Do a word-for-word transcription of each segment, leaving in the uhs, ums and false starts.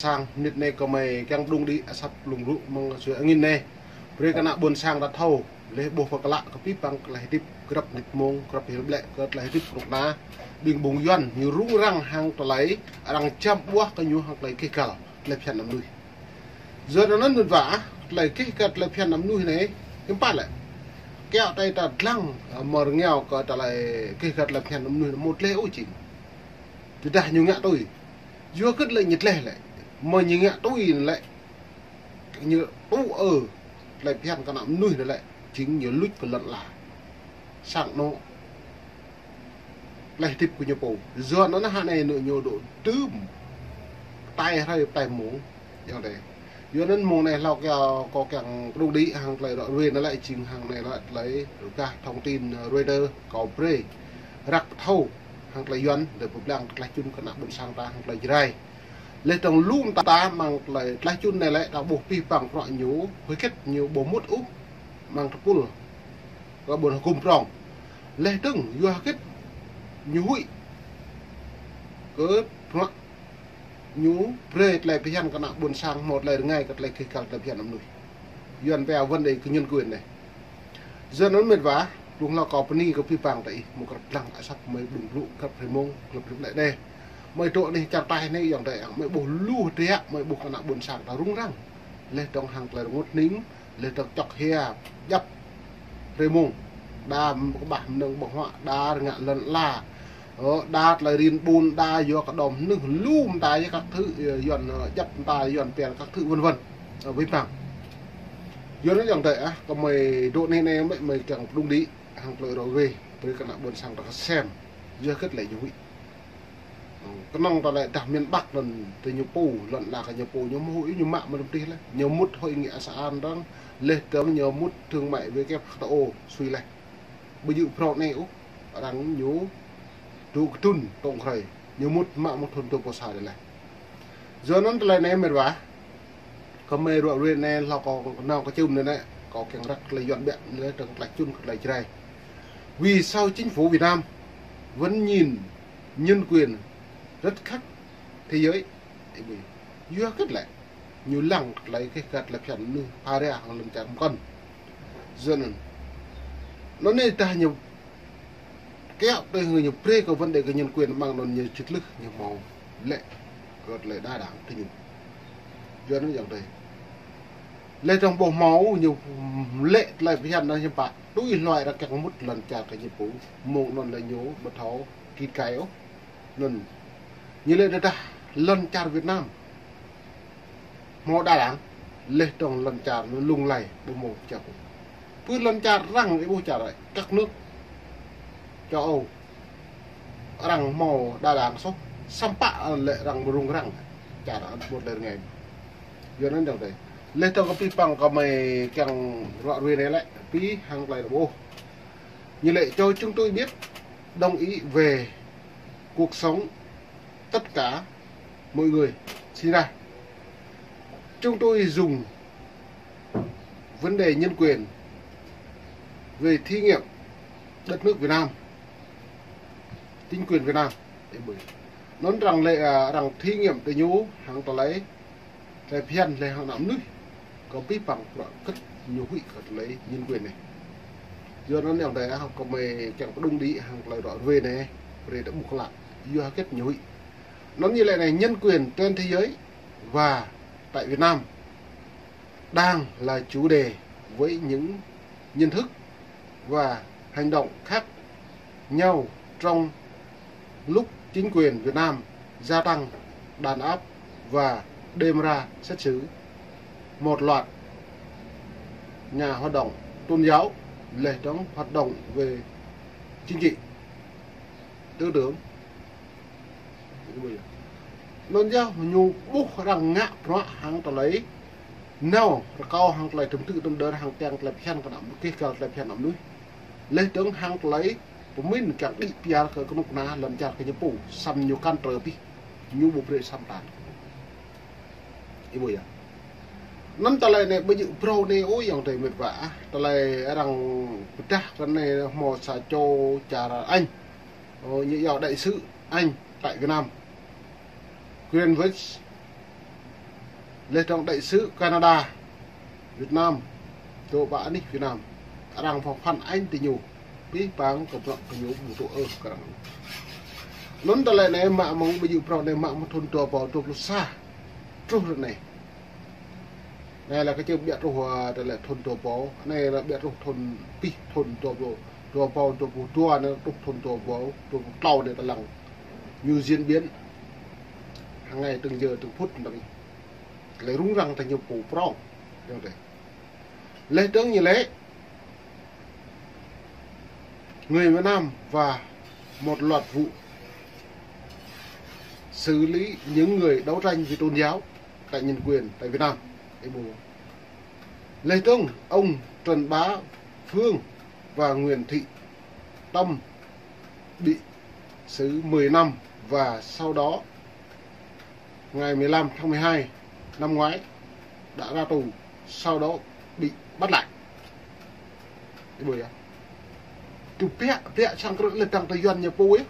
sang, mnĭt anei kơ mei kiăng pđŭng đĭ asăp lŭng rŭ mơ̆ng sui angĭn anei. Brei kơ ană ƀuôn sang ta thâo, leh ƀuh pơklă kơ pih păng klei hdĭp grăp mnĭt mông, grăp hil ƀlĕ kơ klei hdĭp knŭk kna ƀĭng ƀơ̆ng Yuăn, ñu rŭng răng hăng klei arăng čăm ƀuah kơ ñu hăng klei keh găl klei bhiăn ană mnuih. Yua anăn mĭt wa, klei keh găl klei bhiăn ană mnuih anei, hiưm pă lĕ. Kiăo tơdah ta dlăng, ơ, mơ̆ng rơngiao kơ klei keh găl klei bhiăn ană mnuih anei mâo tleh ôh jing. Tơdah ñu ngă tui. Yua kơ lĕ ñu tleh lĕ. Mơ̆ng ñu ngă tui lĕ. Ñu tŭ ơ klei bhiăn kơ ană mnuih lĕ. Jing ñu luč kơ lăn ala. Sang anôk klei hdĭp kơ ñu pô. Yua anăn hă anei ñu dôk dưm. Tai hrơi tai mông. Yua anăn mông anei hlâo kơ kâo kiăng pđŭng đĭ hăng klei ră ruê anăn lĕ jing hăng anei lĕ klei rơgah thông tin Reuters kâo brei. Răk thâo hăng klei Yuăn, dê pơblang klei čŭn kơ ană ƀuôn sang ta hăng klei Jrai. Leh dơ̆ng lu mta mơ̆ng klei, klei čŭn anei lĕ ta ƀuh pih păng prŏng ñu, hơgĕt ñu ƀu mŭt ôh, mơ̆ng tơpul. Kơ ƀuôn hgŭm prŏng. Leh dơ̆ng, yua hơgĕt ñu huĭ. Kơ prŏng ñu brei klei bhiăn kơ ană ƀuôn sang mâo klei rngai kơ klei keh găl klei bhiăn ană mnuih. Yuăn pia vấn đề kơ nhân quyền anei. Yua anăn mĭt wa, lŭng hlâo kâo bơni kơ pih păng ta ih, mâo grăp dlăng asăp mei pđŭng blŭ grăp hruê mông, grăp hruê lĕ anei. Mei dôk anei čar taih anei ayŏng adei, mei ƀuh lu hdriă, mei ƀuh kơ ană ƀuôn sang ta rŭng răng. Leh dơ̆ng hăng klei rngot hnĭng, leh dơ̆ng čŏk hia, djăp hruê mông. Đa kƀah mnơ̆ng ƀơ̆ng huă, đa rơngiă lăn ala. Ơ, đa klei rin ƀun, đa yua kơ đom hnưh lu mta yơh các thứ, ơ, Yuăn, ơ, djăp mta Yuăn pia các thứ vân vân. Ơ, pih păng. Yua anăn ayŏng adei ah, kơ mei dôk anei anei mei, mei kiăng pđŭng đĭ hăng klei ră ruê, brei kơ ană ƀuôn sang ta ksem. Yua hơgĕt lĕ ñu huĭ. Ơ, knŏng ta lĕ dah miền Bắc anăn ti ñu pô, lăn ala kơ ñu pô, ñu mâo huĭ ñu mă mơ̆ng tih leh. Ñu mŭt hội nghị asean dơ̆ng, leh dơ̆ng ñu mŭt thương mại W T O sui leh. Ƀu djŏ prŏng anei ôh, arăng ñu dôk kdŭn tŏng krei, ñu mŭt mă mơ̆ng thŭn dua êbâo sa leh. Yua anăn klei anei mĭt wa, kơ mei ră ruê anei hlâo kâo nao kơ čŭm anei lĕ, kâo kiăng răk klei Yuăn ƀiă anei lĕ dơ̆ng klei čŭn kơ klei Jrai. Vì sao chính phủ Việt Nam vẫn nhìn nhân quyền rất khác thế giới? Yua hơgĕt lĕ. Ñu lăng klei keh găl klei bhiăn ană mnuih pha ria hŏng lăn čar mkăn. Yua anăn. Anăn anei dah ñu kiăo tơdah ñu brei kơ vấn đề kơ nhân quyền mơ̆ng anăn ñu čĭt lưh ñu mâo lĕ kơ klei đa đảng tơ ñu. Yua anăn ayŏng adei. Leh dơ̆ng ƀuh mâo ñu lĕ klei bhiăn anăn hiưm pă. Tui hluê arăng kiăng mŭt lăn čar kơ ñu pô. Mơ̆ng anăn lĕ ñu ƀu thâo kĭt kai ôh. Anăn. Ñu lĕ tơdah lăn čar Việt Nam mâo đa đảng, leh dơ̆ng lăn čar anăn lung lay ƀu mâo pơčah ôh. Pơ lăn čar arăng ih ƀuh čar các nước châu Âu arăng mâo đa đảng soh, samơ̆ lĕ arăng rŭng răng čar anăn mŭt lĕ rngai. Yua anăn ayŏng adei. Leh dơ̆ng kơ pih păng kơ mei kiăng ră ruê anei lĕ, pih hăng klei ră ƀuh. Ñu lĕ cho chúng tôi biết đồng ý về cuộc sống tất cả mọi người sinh ra. Chúng tôi dùng vấn đề nhân quyền về thí nghiệm đất nước Việt Nam, chính quyền Việt Nam. Anăn arăng lĕ, ơ, arăng thí nghiệm tơ ñu hăng klei klei bhiăn leh hŏng ană mnuih. Kơ pih păng prŏng kơ ñu huĭ kơ klei nhân quyền anei. Yua anăn ayŏng adei ah, kơ mei kiăng pđŭng đĭ hăng klei ră ruê anei, brei ta ƀuh klă. Yua hơgĕt ñu huĭ. Anăn ñu lĕ anei nhân quyền trên thế giới và tại Việt Nam đang là chủ đề với những nhận thức và hành động khác nhau trong lúc chính quyền Việt Nam gia tăng đàn áp và đem ra xét xử một loạt nhà hoạt động tôn giáo, leh dơ̆ng hoạt động về chính trị, tư tưởng. Anăn yơh ñu ƀuh arăng ngă bruă hăng klei nao rơkâo hăng klei tŭm tŭ tŭm đơr hăng kiăng klei bhiăn kơ ană mnuih, keh găl klei bhiăn ană mnuih. Leh dơ̆ng hăng klei pơmĭn kiăng đĭ piar kơ knŭk kna lăn čar kơ ñu pô, săm ñu kăn trơ pih, ñu ƀu brei săm tan. Ih ƀuh yơh. Anăn klei anei ƀu djŏ prŏng anei ôh ayŏng adei mĭt wa ah, klei arăng pơdah kơ anei mâo sa čô čar Anh. Ơ, ñu yua đại sứ Anh tại Việt Nam. Greenwich Leh dŏng đại sứ Canada, Việt Nam, dôk ƀă anih Việt Nam. Arăng phao phăn añ ti ñu. Bi păng kơ bruă kơ ñu ƀu tŭ ơ kơ arăng. Anăn tơlơi anei mă mơ̆ng ƀu djŏ prŏng anei mă mơ̆ng thŭn dua êbâo dua pluh sa. Truh ră anei. Anei lĕ kơ čưm ƀiă truh, ơ, tơlơi thŭn dua êbâo. Anei lĕ ƀiă truh thŭn pih thŭn dua êbâo, dua êbâo dua pluh dua anei truh thŭn dua êbâo dua pluh tlâo anei tơlăng. Ñu diễn biến. Hàng ngày từng giờ từng phút anei. Lĕ rŭng răng ta ñu pô prŏng. Yŏng tê. Leh dơ̆ng ñu lĕ người Việt Nam và một loạt vụ xử lý những người đấu tranh vì tôn giáo tại nhân quyền tại Việt Nam. Ê bố. Leh dơ̆ng ông Trần Bá Phương và Nguyễn Thị Tâm bị xử mười năm và sau đó ngày mười lăm tháng mười hai năm ngoái đã ra tù, sau đó bị bắt lại. Ê bố ya. Tu piak, piak sang krư̆ leh dơ̆ng tơ Yuăn ñu pô ya.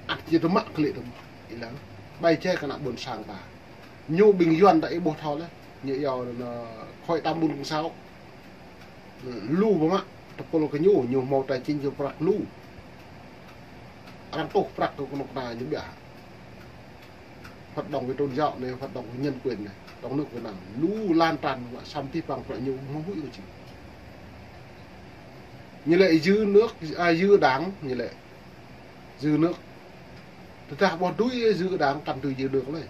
Ăt ñu tơmă klĭ tơmă. Ih lăng. Bai čai kơ ană ƀuôn sang ta. Ñu ƀing Yuăn ta ih ƀuh thâo leh. Ñu yua anăn khối tam ƀuôn kông sao. Lu ƀơ̆ mă, tơpul kơ ñu, ñu hmâo tài chính ñu prăk lu. Arăng tuh prăk kơ knŭk kna ñu ƀiă. Hoạt động về tôn giáo anei, hoạt động về nhân quyền anei, trong nước Việt Nam. Lu lan tràn mă săm ti păng prăk ñu hmâo huĭ kơ čih. Ñu lĕ giữ nước, à, giữ đảng, ñu lĕ. Giữ nước. Tơdah ƀuh dưi giữ đảng, kăn dưi giữ nước lĕ.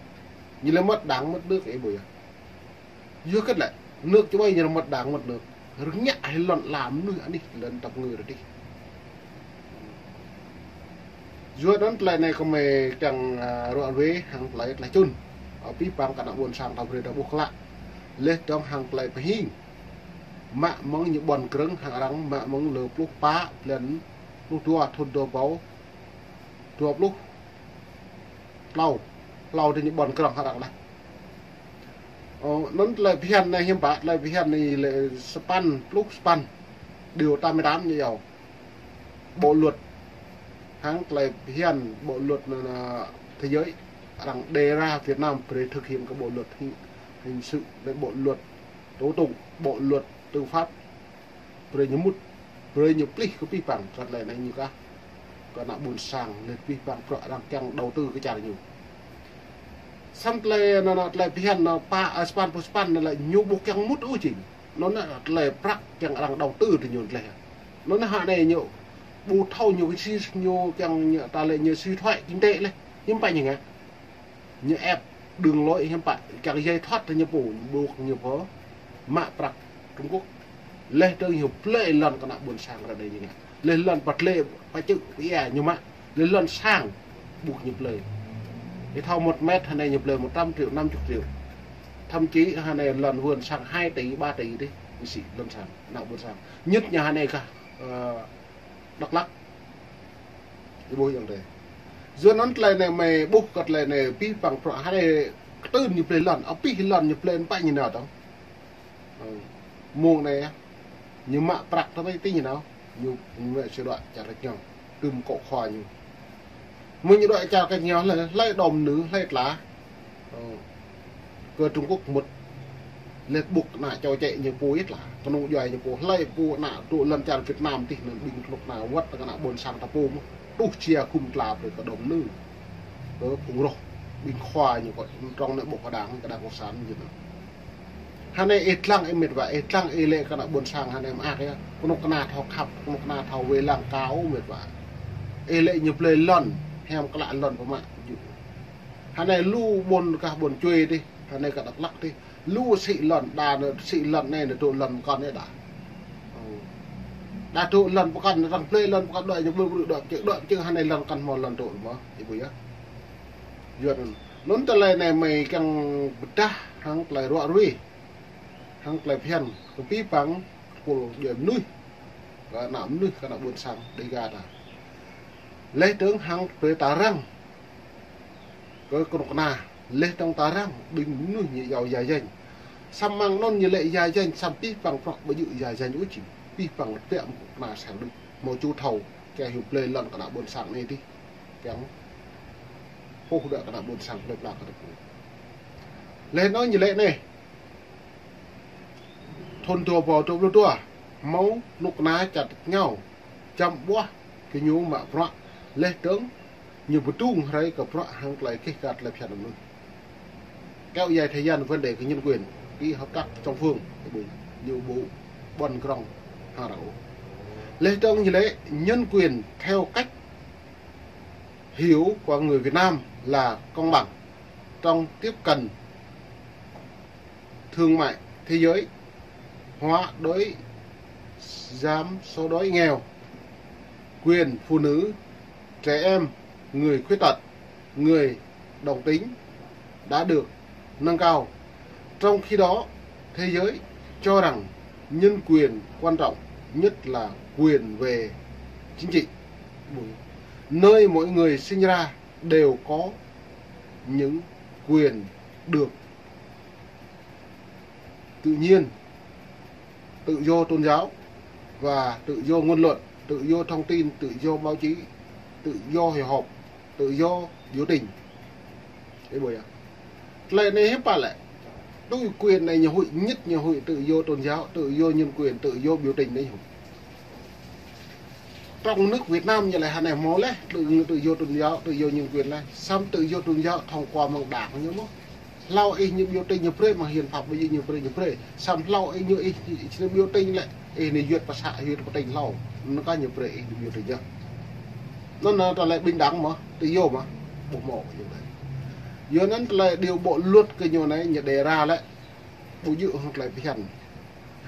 Ñu lĕ mất đảng, mất nước, ê bố ya. Yua kơ lĕ, nước čuai ñu lĕ mất đảng, mất nước. Rơngiă hĕ lŏn ala mnuih anih lŏn tăp ngư rơdih. Yua anăn tơlơi anei kơ mei kiăng, à, ruă ruê hăng tơlơi tơlơi čŭn. Ơ, bi păng kơ ană ƀuôn sang ta brei ta ƀuh klă. Leh dơ̆ng hăng tơlơi pơhing. Mă mơ̆ng ñu ƀuăn krơ̆ng hăng arăng, mă mơ̆ng lơ pluh pă, blan pluh dua, thŭn dua êbâo dua pluh tlâo, tlâo tơ ñu ƀuăn krơ̆ng hăng arăng leh. Ơ, anăn tơlơi phiăn anei hiam pă, tơlơi phiăn anei lĕ sapăn, pluh sapăn. Điều tám mươi tám ñu yua. Bộ luật, hăng tơlơi phiăn bộ luật anăn, anăn thế giới, arăng đề ra Việt Nam brei thực hiện kơ bộ luật hình, hình sự, leh bộ luật tố tụng, bộ luật tư pháp. Brei ñu mŭt, brei ñu plih kơ bi păng, kơ tơlơi anei ñu kah. Kơ ană ƀuôn sang, leh bi păng prăk arăng kiăng đầu tư kơ čar ñu. Săm tơlơi anăn, anăn tơlơi phiăn anăn pă, ơ, sapăn pluh sapăn anăn lĕ ñu ƀuh kiăng mŭt ôh jing. Anăn anăn tơlơi prăk kiăng arăng đầu tư tơ ñu leh. Anăn hă anei ñu ƀu thâo ñu kơ si ñu kiăng ñu ta lĕ ñu suy thoái kinh tế leh. Hiam pă ñu ngă. Ñu ép đường lối hiam pă, kiăng giải thoát tơ ñu pô, buộc ñu pô mă prăk Trung Quốc. Leh dơ̆ng ñu plei lăn kơ ană ƀuôn sang ră anei ñu ngă. Leh lăn pă tlei, pă čư̆, pă ia ñu mă. Leh lăn sang, buộc ñu plei. Ih thâo một mét hă anei ñu plei một trăm triệu, năm chục triệu. Thậm chí hă anei lăn vườn sang hai tỷ, ba tỷ dih, ñu sĭ lăn sang, ană ƀuôn sang. Nhất ñu hă anei kah, ơ, Đắk Lắk. Ih ƀuh yŏng tê. Yua anăn tơlơi anei mei ƀuh kơ tơlơi anei bi păng prăk hă anei ktưn ñu plei lăn, ơ, bi lăn ñu plei pă ñu nao tŏng. Ơ, mơ̆ng anei, ñu mă prăk tơ mei ti ñu nao, ñu, ñu mă sĭ đuĕ čar rĕč ñu, tŭm kŏ khua ñu. Mơ̆ng ñu đuĕ čar rĕč ñu, hlei, hlei đom nư, hlei tla. Ơ. Kơ Trung Quốc mŭt. Leh ƀuh ană čô čĕ ñu pô yơh tla. Knŏng djuai ñu pô, hlei pô ană tŭ lăn čar Việt Nam tih anăn ƀing knŭk kna wăt kơ ană ƀuôn sang ta pô mơh. Tuh chia khum tla brei kơ đom nư. Kơ phung roh. Ƀing khua ñu kơ trong anei ƀuh kơ đảng, kơ đảng cộng sản ñu anăn. Hă anei ih dlăng ih mĭt wa, ih dlăng ih lĕ kơ ană ƀuôn sang hă anei mơak yơh. Knŭk kna thâo khăp, knŭk kna thâo wê lăng kâo mĭt wa. Ih lĕ ñu plei lăn, hiam klă lăn pơmă. Hă anei lu ƀuôn kah ƀuôn čuê dih, hă anei kơ Đắk Lắk dih. Lu sĭ lăn, đa nơ sĭ lăn anei nơ dôk lăn mkăn anei đa. Ơ. Đa dôk lăn mkăn, arăng plei lăn mkăn đuĕ ñu ƀrư̆ ƀrư̆ đuĕ čư̆, đuĕ čư̆ hă anei lăn mkăn hmâo lăn dôk mơh, ih ƀuh yơh. Yua anăn. Anăn tơlơi anei mei kiăng pơdah hăng tơlơi ruă ruê. Hăng tơlơi phiăn, kơ bi păng, tơpul djuai mnuih. Kơ ană mnuih, kơ ană ƀuôn sang, Dega ta. Leh dơ̆ng hăng brei ta răng. Kơ knŭk kna, leh dơ̆ng ta răng, ƀing mnuih ñu yua ya janh. Săm mơ̆ng anăn ñu lĕ ya janh, săm bi păng prăk ƀu djŏ ya janh ôh jing. Bi păng lĕ pia knŭk kna sang đuč. Mâo ču thâo, kiăng hiu plei lăn kơ ană ƀuôn sang anei dih. Kiăng pô đuĕ kơ ană ƀuôn sang plei pla kơ tơpul. Leh anăn ñu lĕ anei. Thŭn dua êbâo dua pluh dua, mâo knŭk kna čar tač êngao, čăm ƀuah kơ ñu mă bruă, leh dơ̆ng ñu bi dŭng hriê kơ bruă hŏng klei keh kat klei bhiăn mnuih. Kéo dài thời gian vấn đề kơ nhân quyền, ký hợp tác song phương, ñu ƀu ƀuăn krŏng hơrâo. Leh dơ̆ng ñu lĕ nhân quyền theo cách hiểu của người Việt Nam là công bằng trong tiếp cận thương mại thế giới, xóa đói, giảm số đói nghèo, quyền phụ nữ, trẻ em, người khuyết tật, người đồng tính đã được nâng cao. Trong khi đó, thế giới cho rằng nhân quyền quan trọng nhất là quyền về chính trị, nơi mỗi người sinh ra đều có những quyền được tự nhiên, tự do tôn giáo và tự do ngôn luận, tự do thông tin, tự do báo chí, tự do hội họp, tự do biểu tình. Ih ƀuh yơh. Tlei anei hiư̆m pă lĕ. Tui quyền anei ñu huĭ, nhất ñu huĭ tự do tôn giáo, tự do nhân quyền, tự do biểu tình anei huĭ. Trong nước Việt Nam ñu lĕ hơnei mâo leh, tự, tự do tôn giáo, tự do nhân quyền leh. Săm tự do tôn giáo thông qua mơ̆ng đảng ñu mơh. Hlâo ih ñu biểu tình ñu brei, mơ̆ng hiến pháp ƀu djŏ ñu brei, ñu brei. Săm hlâo ih ñu ih, ih, ih biểu tình lĕ, ih ñu yuăt pơ xã, yuăt pơ tỉnh hlâo. Anăn kah ñu brei ih ñu biểu tình yơh. Anăn, anăn ta lĕ bình đẳng mơh, tự do mơh. Ƀu mâo ñu brei. Yua anăn tlei điều bộ luật kơ ñu anei ñu đề ra lĕ ƀu djŏ hŏng tlei bhiăn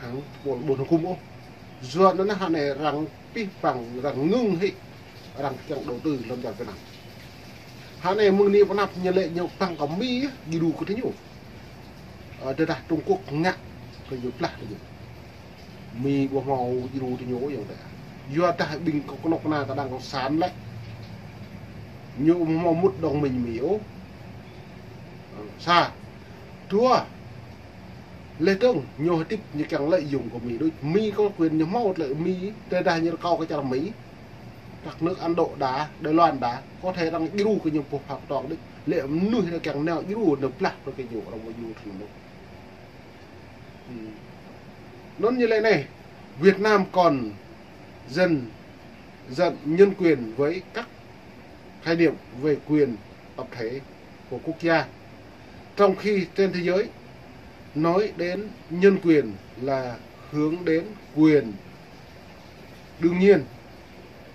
hŏng pôl ƀuôn hgŭm ôh. Yua anăn hơnei arăng pih păng, arăng ngưng hĭ, arăng kiăng đầu tư hlăm čar Việt Nam. Hơnei mơ̆ng anei pơ anăp ñu lĕ ñu păng kơ Mi djru kơ diñu. Ơ, tơdah Trung Quốc ngă kơ ñu blah diñu. Mi ƀu mâo djru diñu ayŏng adei. Yua dah ƀing knŭk kna đảng cộng sản lĕ ñu ƀu mâo mŭt đồng minh Mi ôh. Ơ, sa. Dua, leh dơ̆ng ñu hdĭp ñu kiăng lợi dụng kơ Mi đuč. Mi có quyền ñu mâo tlei Mi, tơdah ñu rơkâo kơ čar Mi. Các nước Ấn Độ đa, Đài Loan đa, có thể arăng djru kơ ñu pô phak tong đuč. Lĕ mnuih arăng kiăng nao djru, nao blah kơ ñu, arăng mâo djru thŭn mơh. Hmm. Anăn ñu lĕ anei, Việt Nam còn dần dần nhân quyền với các khái niệm về quyền tập thể của quốc gia. Trong khi trên thế giới, nói đến nhân quyền là hướng đến quyền đương nhiên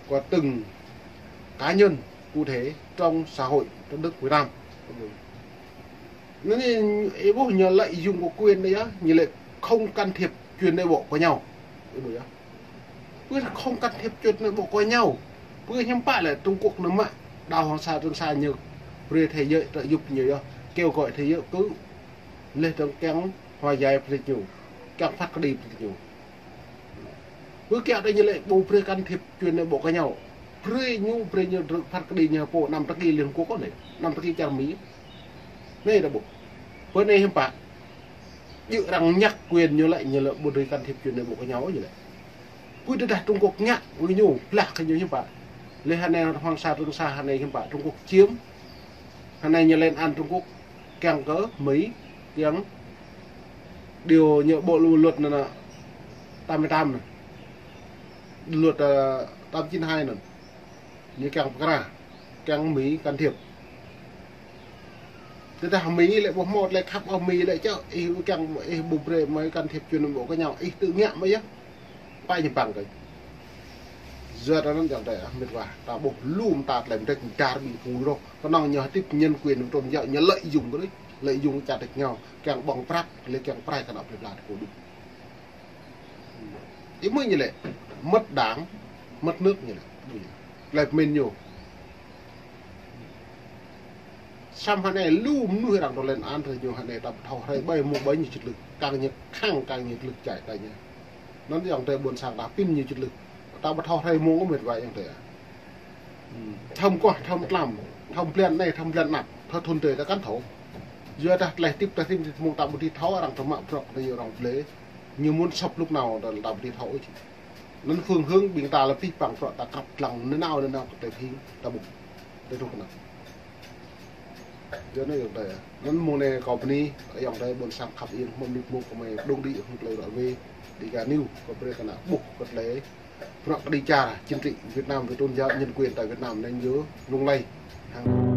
của từng cá nhân cụ thể trong xã hội đất nước Việt Nam. Anăn ñu, ih ƀuh ñu lợi dụng kơ quyền anei yơh, ñu lĕ không can thiệp chuyện nội bộ của nhau. Ih ƀuh yơh. Pơ không can thiệp chuyện nội bộ của nhau. Pơ hiư̆m pă lĕ Trung Quốc ñu mă đảo Hoàng Sa Trường Sa ñu brei thế giới trợ giúp ñu yơh. Kêu gọi thế giới cứ leh dơ̆ng kiăng hòa giải brei ñu. Kiăng phat kđi brei ñu. Pơ kiă anei ñu lĕ ƀu brei can thiệp chuyện nội bộ của nhau. Brei ñu, brei ñu phat kđi ñu pô năm tơ ki Liên Hợp Quốc anei. Năm tơ ki čar Mi. Anei dah ƀuh. Pơ anei hiư̆m pă. Djŏ arăng ñăk quyền ñu lĕ, ñu lĕ ƀu dưi can thiệp chuyện nội bộ của nhau ñu lĕ. Pơ tơdah Trung Quốc ngă, ñu blah kơ ñu hiư̆m pă. Leh hơnei Hoàng Sa Trường Sa hơnei hiư̆m pă Trung Quốc chiếm. Hơnei ñu lên án Trung Quốc kiăng kơ Mi, kiăng điều ñu bộ lu-, luật anăn, tám mươi tám anăn. Luật, ơ, tám chín hai anăn. Ñu kiăng pơkra, kiăng Mi can thiệp. Tơdah Mi lĕ ƀu mâo tlei khăp ôh, Mi lĕ čŏ, ih kiăng ih ƀu brei Mi can thiệp chuyện nội bộ của nhau, ih tự ngă mơh yơh. Pă ñu păng kơ. Yua anăn ayŏng adei ah, mĭt wa, ta ƀuh lu mta tlei mdrêč mdar ƀing phung rôh. Knŏng ñu hdĭp nhân quyền tôn giáo ñu lợi dụng kơ đuč, lợi dụng čar tač êngao, kiăng ƀơ̆ng prăk, leh kiăng prai kơ ană plei pla kơ đuč. Ih mơ̆ ñu lĕ, mất đảng, mất nước ñu lĕ. Tlei pơmĭn ñu. Săm hơnei lu mnuih arăng dôk lên án kơ ñu hơnei ta ƀu thâo hriê ƀai mông ƀai ñu čĭt lưh. Kăng ñu khăng, kăng ñu lưh čai ta ñu. Anăn ayŏng adei ƀuôn sang ta pĭn ñu čĭt lưh. Ta ƀu thâo hriê mông mĭt wa ayŏng adei. Hmm. Thăm kuah, thăm tlam, thăm blan anei, thăm blan anăp, thâo thŭn tê ta kăn thâo. Yua dah tlei hdĭp ta hdĭp mông ta ƀu dưi thâo, arăng ta mă bruă kơ ñu arăng blei. Ñu muốn sập lúc nào ta, ta ƀu dưi thâo ôh. Anăn phương hướng ƀing ta lĕ pih păng bruă ta krăp dlăng nanao nanao kơ tlei phing ta ƀuh. Tơ truh anăn. Yơh anei ayŏng adei. Anăn mông anei kâo bơni, ayŏng adei ƀuôn sang khăp iêng, mâo mnĭt mông kơ mei đung đĭ hŏng klei ră wê, Dega News, kâo brei kơ anăn ƀuh kơ klei bruă kđi čar chính trị Việt Nam, về tôn giáo, nhân quyền tại Việt Nam anăn yơh lung lay. Hăng